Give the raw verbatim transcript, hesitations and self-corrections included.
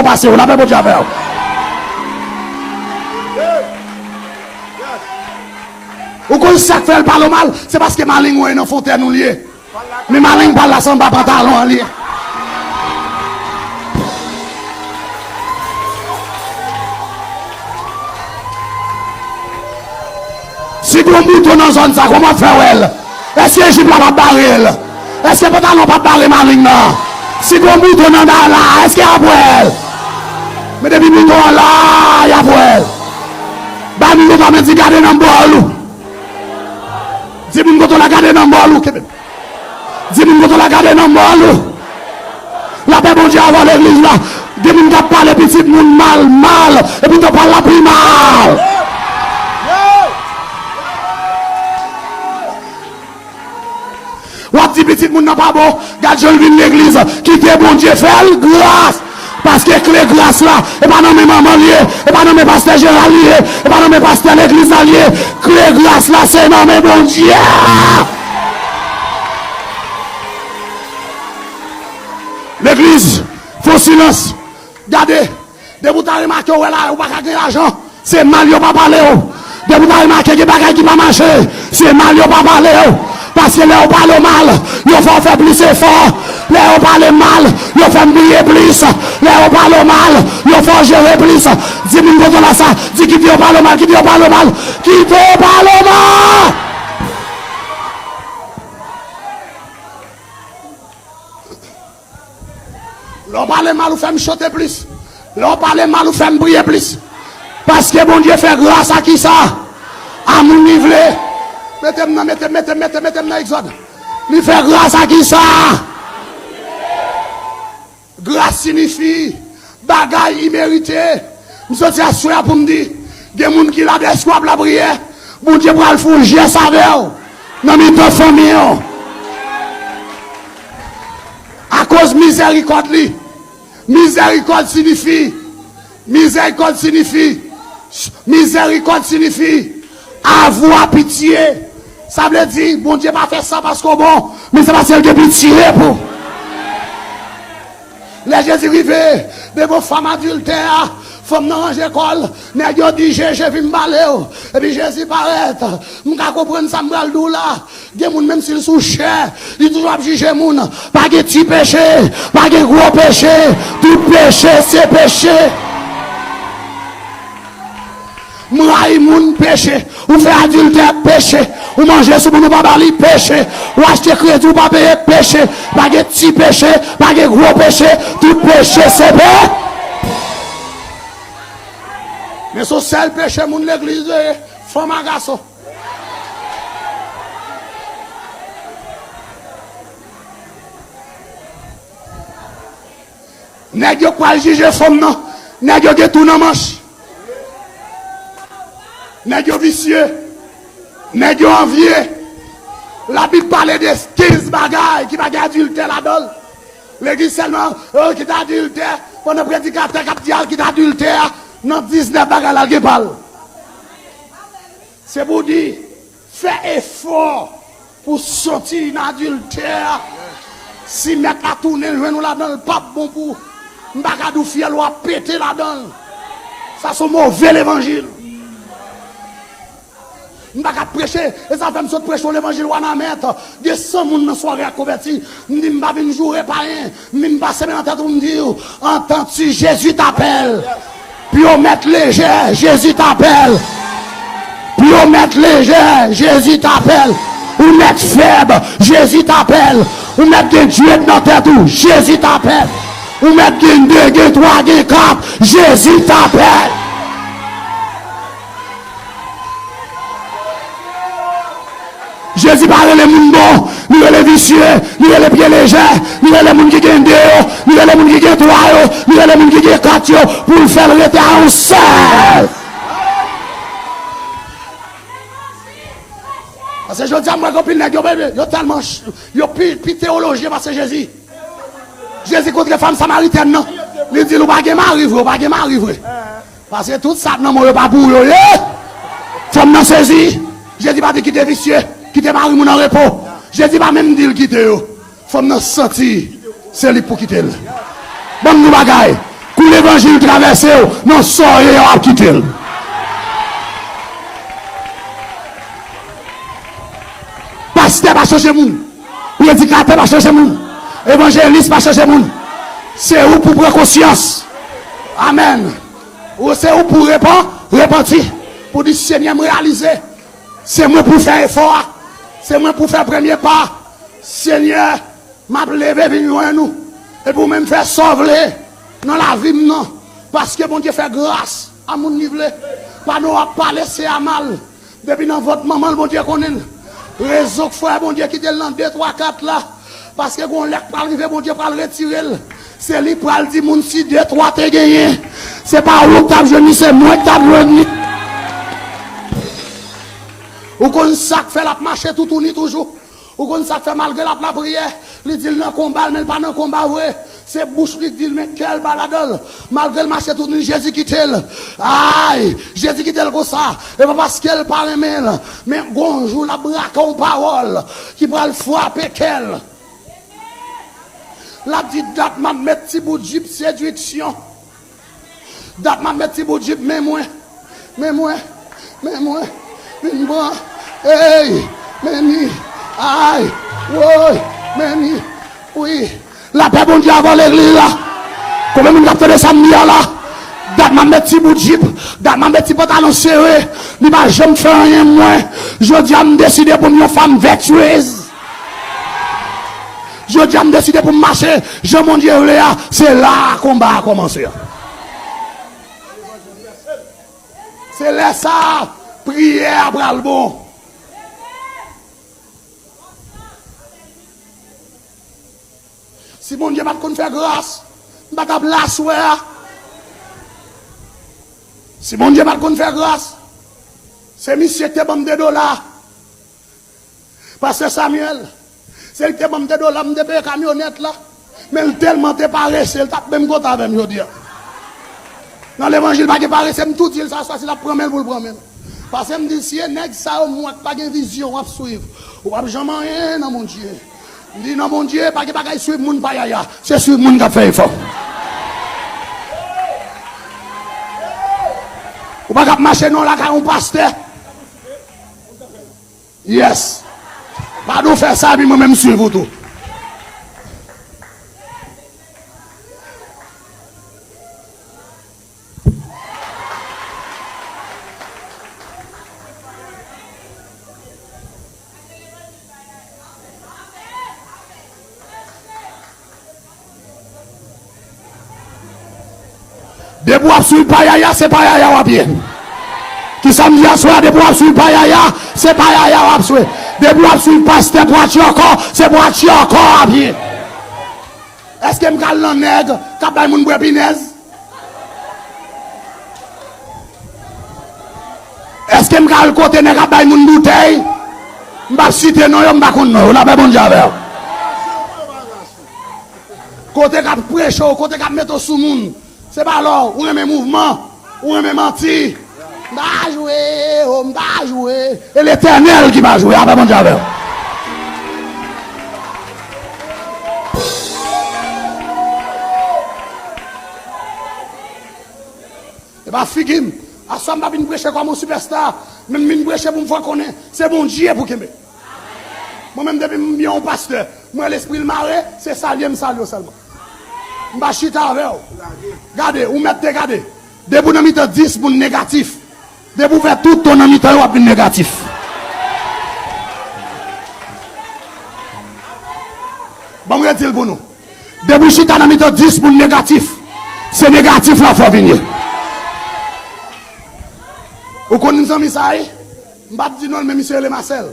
pase w. Lapè Bondye avè w. Ou konn sa k fè l pale w mal? Se paske maleng ou nan fontèn ou l ye. Men maleng pa la, se anba pantalon an li ye. Si gon bouton nan zòn sa, kòman w ap fè wè l? Èske jip la p ap bare l? Èske pantalon p ap bare maleng nan? Si gon bouton nan da la, èske y ap wè l? Men depi bouton an la, y ap wè l. Bay moun kote w la men di gade nan bòl ou. Di moun kote w la gade nan bòl ou. Kenbe. Di moun kote w la gade nan mòn ou. Lapè Bondye avè w legliz la. Gen moun k ap pale pitit moun mal, mal, epi tou pale la pi mal. W ap di pitit moun nan pa bon, gad jan l vin legliz. Kite Bondye fè l gras. Paske kle gras la, e pa nan men manman l ye, e pa nan men pastè jeneral li ye, e pa nan men pastè legliz la l ye. Kle gras la, se nan men Bondye. Legliz, fè w silans. Gade, depi w ta remake w wè la, ou pa ka gen lajan. Se mal yo pa pale w. Depi w ta remake gen bagay ki pa mache, se mal yo pa pale w. Paske lè yo pale w mal, yo fè w fè plis efò. Lè yo pale m mal, yo fè m priye plis. Lè yo pale w mal, yo fè w jere plis. Di moun kote w la sa, di kite yo pale w mal, kite yo pale w mal, kite yo pale w mal. Lè w pale mal, ou fè m chante plis. Lè w pale mal, ou fè m priye plis. Paske Bondye fè gras a kisa? A moun li vle. Mete m nan, mete m, mete m, mete m, mete m nan Egzòd. Li fè gras a kisa? Gras siyifi bagay imerite. M soti aswè a pou m di, gen moun ki la dèske w ap lapriyè, Bondye pral fè yon jès avè w nan mitan fanmi w. Akoz mizèrikòd li. Mizèrikòd siyifi, mizèrikòd siyifi, mizèrikòd siyifi avoir pitié. Sa vle di, Bondye pa fè sa paske w bon, men se paske l gen pitye pou. Lè Jezi rive devan fanm adiltè a, fanm nan ranje kò l, nèg yo di, Jezi, vin m pale w. Epi Jezi parèt. M ka konprann sa m pral di w la. Gen moun, menm si l sou chè, li toujou ap jije moun. Pa gen ti peche, pa gen gwo peche. Tout peche, se peche. M rayi moun, peche. Ou fè adiltè, peche. Ou manje sou moun ou pa ba li, peche. Ou achte kredi ou pa peye, peche. Pa gen ti peche, pa gen gwo peche. Tout peche se pe. Men se yon sèl peche moun legliz yo ye, fanm a gason. Nèg yo k pral jije fanm nan, nèg yo gen tou nan manch. Nèg yo visye. Nèg yo anvye. Labib pale de kenz bagay ki pa gen adiltè ladan l. Legliz sèlman, oh, ki t adiltè, pandan predikatè k ap di al ki t adiltè a, nan diznèf bagay la, l gen pa l. Se pou di, fè efò pou soti nan adiltè a. Si mèt la tounen jwenn ou ladan l, p ap bon pou ou. M pa ka di w fyèl ou ap pete ladan l. Sa se yon move levanjil. M pa ka preche, e sa fè m sot preche yon levanjil Wanament. Gen san moun nan sware a konvèti. M di m pa vin joure payen. M vin pase men nan tèt ou, m di w, entends-tu, Jésus t'appelle. Pyomèt lejè, Jezi t apèl. Pyomèt lejè, Jezi t apèl. Ou mèt fèb, Jezi t apèl. Ou mèt gen djwèt nan tèt ou, Jezi t apèl. Ou mèt gen de, gen twa, gen kat, Jezi t apèl. Jezi pa rele moun bon, li rele visye, li rele pye lejè, li rele moun ki gen de yo, li rele moun ki gen twa yo, li rele moun ki gen kat yo, pou l fè l rete a yon sèl. Paske jodi a, m wè gen anpil nèg yo, yo tèlman ch-, yo pi, pi teyolojyen pase Jezi. Jezi kontre fanm samaritèn nan. Li di l, ou pa gen mari vre, ou pa gen mari vre. Paske tout sa k nan men w yo pa pou ou yo ye. Fanm nan sezi. Jezi pa di kite visye, kite mari moun an repo. Jezi pa menm di l kite yo. Fanm nan santi se li k pou kite l. Ban m di w bagay. Levanjil travèse w, nan sa w ye a w ap kite l. Pastè pa chanje moun. Predikatè pa chanje moun. Evanjelis pa chanje moun. Se ou pou pran konsyans. Amèn. Ou, se ou pou repan, repanti. Pou di, Senyè, m reyalize. Se mwen pou fè efò a. Se mwen pou fè premye pa. Senyè, m ap leve vin jwenn ou. Epi ou menm fè sa w vle nan lavi m nan. Paske Bondye fè gras a moun li vle. Pa nou ap pale se a mal. Depi nan vant manman l, Bondye konnen l. Rezon k fè Bondye kite l nan de, twa, kat la. Paske gon lè k pral rive, Bondye pral retire l. Se li pral di moun si de, twa te genyen. Se pa ou k t ap jwenn li, se mwen k t ap jwenn li. Ou konn sa k fè l ap mache toutouni toujou. Ou konn sa k fè malgre l ap lapriyè, li di l nan konba l, men l pa nan konba vre. Se bouch li k di l, men kè l pa ladan l. Malgre l mache toutouni, Jezi kite l. Ay, Jezi kite l konsa. E pa paske l pa renmen l, men gon jou l ap brake yon pawòl ki pral frape kè l. L ap di, dat m ap met ti bout jip sedwiksyon. Dat m ap met ti bout jip, men mwen, men mwen, men mwen, vin pran, ey, men ni, ay, woy, men ni, wi. Lapè Bondye avè w legliz la. Konbyen moun k ap tande sa m di a la? Dat m ap met ti bout jip, dat m ap met ti pantalon sere, li pa janm fè anyen mwen. Jodi a m deside pou m yon fanm vètyez. Jodi a m deside pou m mache jan Bondye vle a, se la a konba a kòmanse a. Se lè sa a, priyè a pral bon. Si Bondye pa t konn fè gras, m pa t ap la aswè a. Si Bondye pa t konn fè gras, se misye k te ban m de dola. Pastè Samuel, se li k te ban m de dola, m te peye kamyonèt la. Men l tèlman te parese, l t ap menm kontan avè m jodi a. Nan levanjil pa gen parese, m tou di l sa swa si l ap pran men l pou l pran men l. Paske m di l, si e nèg sa yo m wè k pa gen vizyon w ap swiv, ou p ap janm anyen nan Bondye. M di nan Bondye, pa gen bagay swiv moun pa yaya, se swiv moun k ap fè efò. Ou pa ka ap mache nan lakay yon pastè. Yes. Padon fè sa, epi mwen menm swiv ou tou. Depi w ap swiv pa yaya, se pa yaya w ap ye. Kisa m di aswè a? Depi w ap swiv pa yaya, se pa yaya w ap swiv. Depi w ap swiv pastè Pwatyòkò, se Pwatyòkò w ap ye. Èske m ka al nan nèg k ap bay moun bwè pinèz? Èske m ka al kote nèg ap bay moun boutèy? M p ap site non yo, m pa konn non yo. Lapè Bondye avè w. Kote k ap preche w, kote k ap mete w sou moun. Se pa lè w renmen mouvman, ou renmen manti. M pa jwe, o, m pa jwe. E Letènèl ki pa jwe, lapè Bondye avè w. E pa figi m. Aswè m pa vin preche kòm yon sipèsta, men m vin preche pou m fè w konnen se Bondye pou kenbe. Mwen menm, depi m byen yon pastè, m wè lespri l mare, se salye m salye w sèlman. M pa chita avè w. Gade, ou mèt te gade. Depi w nan mitan dis moun negatif, depi w ouvè tout ton nan mitan yo, w ap vin negatif. Ban m redi l pou nou. Depi w chita nan mitan dis moun negatif, se negatif la fè w vin ye. Ou konn zanmi sa a, wi? M p ap di non l, men misye rele Masèl.